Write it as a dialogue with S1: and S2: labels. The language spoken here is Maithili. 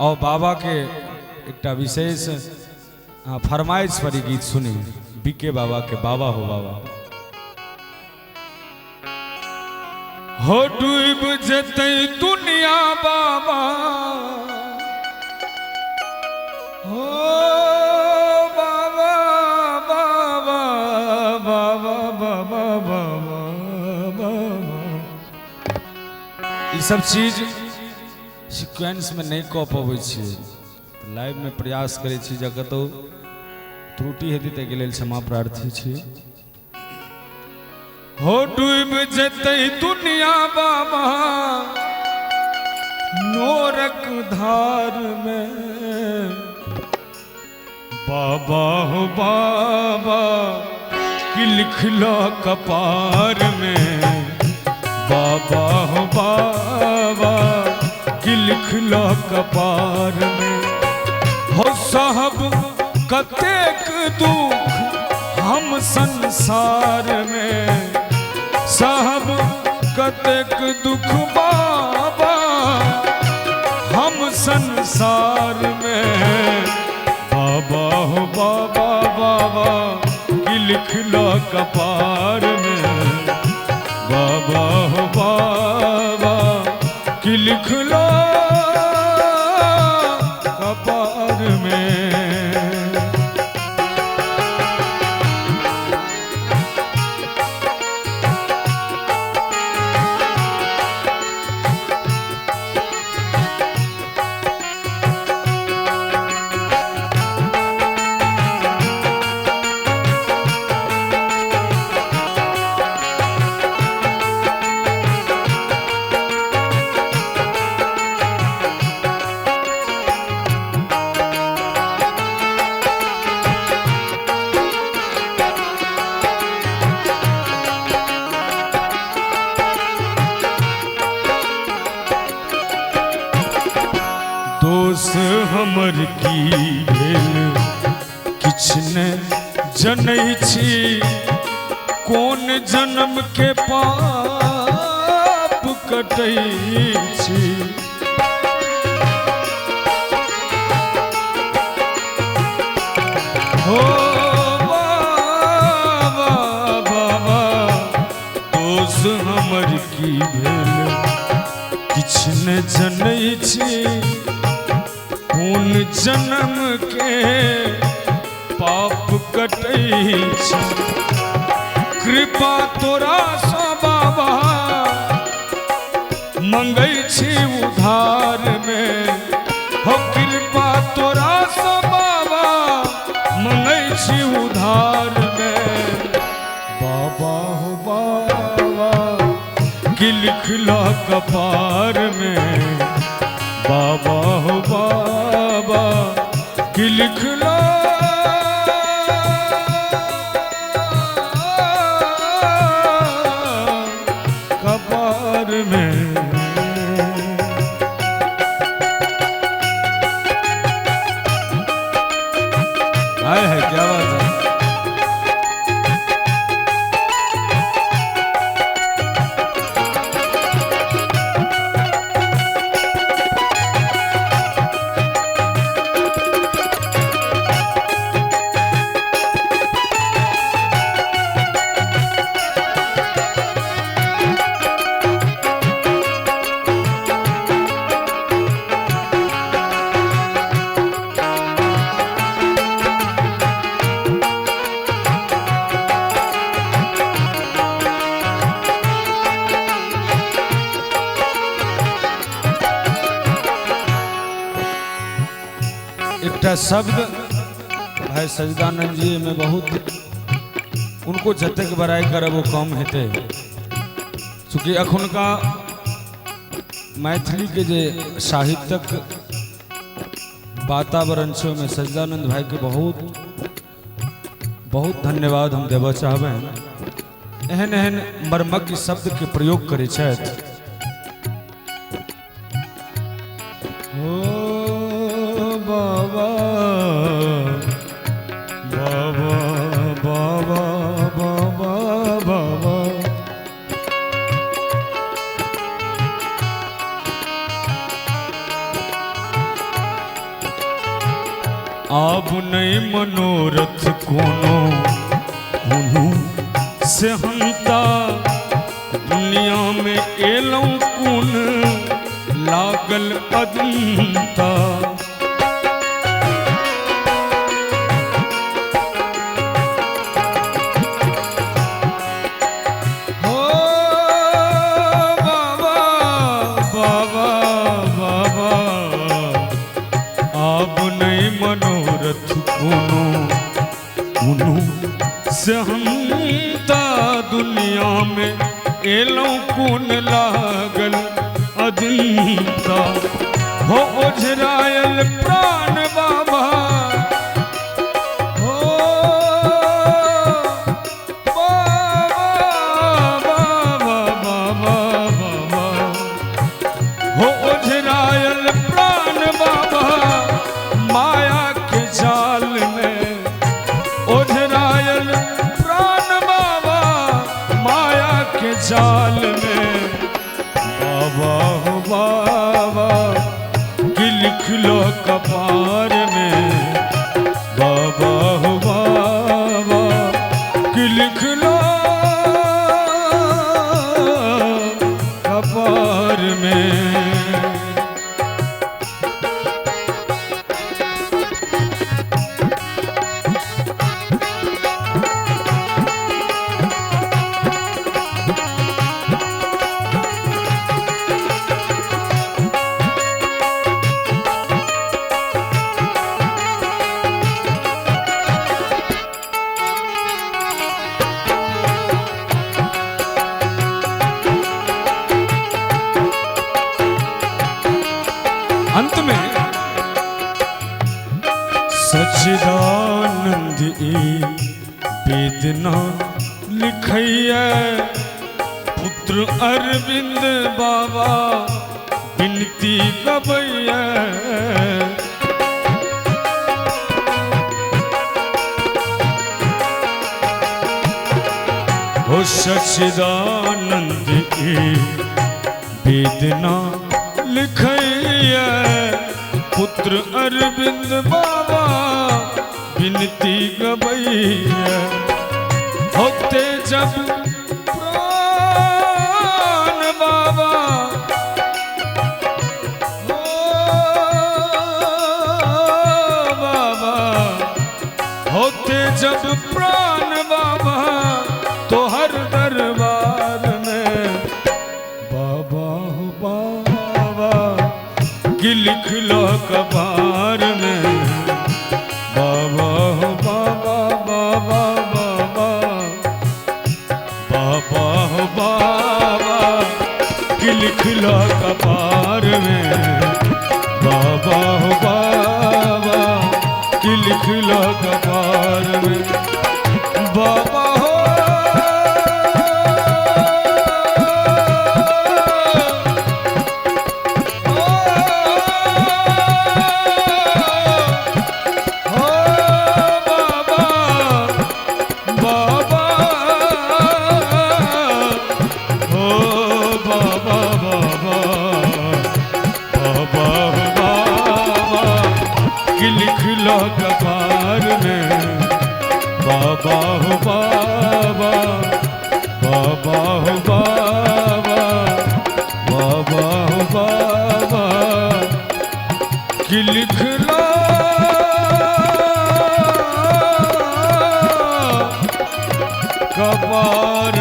S1: और बाबा के एकटा विशेष फरमाइश पर ई गीत सुनी बीके बाबा के बाबा हो बाबा। हो डूब जतै दुनिया बाबा, हो बाबा बाबा बाबा बाबा बाबा बाबा। ई सब चीज सीक्वेंस में नहीं कऽ पबै छियै, लाइव में प्रयास करै छी। जे कतहु त्रुटि हेतै ताहिके लेल क्षमा प्रार्थी छी। हो डूब जेतै दुनिया बाबा नोरक धार में, बाबा हो बाबा कि लिखलो कपार में, बाबा हो बाबा कि लिखलो कपार में। हो साहब कतेक दुख हम संसार में, साहब कतेक दुख बाबा हम संसार में, बाबा हो बाबा बाबा कि लिखलो कपार में, बाबा हो बाबा कि लिखलो कपार में। दोष हमर की भेल किछु ने जनै छी, कोन जन्म के पाप कटै छी। हो बाबा बाबा दोष हमर की भेल किछु ने जनै छी, कोन जन्म के पाप कटै छी। कृपा तोरा सँ बाबा मंगै छी उधार में, हो कृपा तोरा सँ बाबा मंगै छी उधार में, बाबा हो बाबा कि लिखला कपार में, बाबा हो बाबा कि लिखला कपार में। हाय है क्या बात है। एकटा शब्द भाई सजदानंद जी में बहुत उनको जतेक बड़ाई करब वो कम हेतै, चूँकि अखुनका मैथिली के जे साहित्यक वातावरण छै ओहिमे सजदानंद भाई के बहुत बहुत धन्यवाद हम देबऽ चाहबनि। एहन एहन मर्मज्ञ शब्द के प्रयोग करै छथि। हो बाबा बाबा बाबा बाबा बाबा आब नहीं मनोरथ कोनो कोनो से हमता दुनिया में एलहुँ कोन लागल अदंता। हो बाबा बाबा बाबा आब नहीं मनोरथ कोनो कोनो से हमता दुनिया में एलहुँ कोन लागल अदंता। हो ओझरायल प्राण बाबा हो बाबा बाबा बाबा बाबा हो ओझरायल प्राण बाबा माया के जाल में ओझरायल प्राण बाबा माया के जाल में। बाबा हो बाबा कि लिख लो कपार में बाबा हो बाबा कि लिख लो कपार में। अंत में सच्चिदानंद ई वेदना लिखैया पुत्र अरविंद बाबा विनती गबैया। हो सच्चिदानंद ई वेदना लिखैया पुत्र अरविंद बाबा विनती गबैया। होते जब प्राण बाबा हो बाबा होते जब प्राण बाबा तो हर दरबार में बाबा हो बाबा कि लिख लो कपार में बाबा हो बाबा बाबा बाबा बाबा हो बाबा कि लिख लो कपार में बाबा हो बाबा कि लिख लो कपार में बाबा हो लिख लो कपार में बाबा हो बाबा बाबा हो बाबा बाबा हो बाबा कि लिख लो कपार।